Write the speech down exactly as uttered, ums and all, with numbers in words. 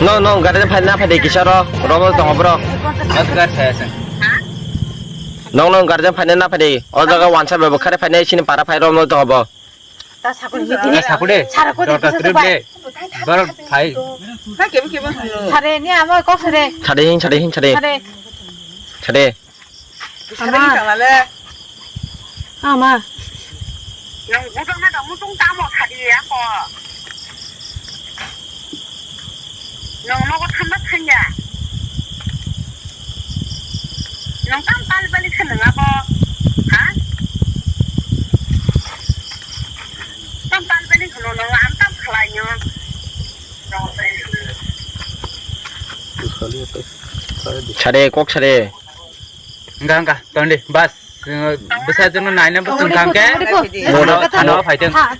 No, no, guardian phaina phaidi kisa ro, romno tongo bro. Adgar saya sen. No, no, guardian phaina na phaidi. O jaga wansa bebo khare phaina sini para phai romno tongo bo. Ta sakuri hiti. Ta sakuri. Sara ko Dota dikhi trip sa de. Barak phai. Sare ni amo kok sare. Sare hin, sare hin, sare. Sare. Sare. Ama. Ama. Nang gudang na dong mutung tamo sadi ako. Nang nogo thamba thanya. Nang tam pal bali khe nang abo. Ha? Tam pal bali khe nang am tam khlai nyo. Sare, kok sare. Enggak, enggak, tondi, bas. Bisa jono naina bas tengkang ke. Tongri ko, tongri ko. Ano, ano, phaiteng. Ha.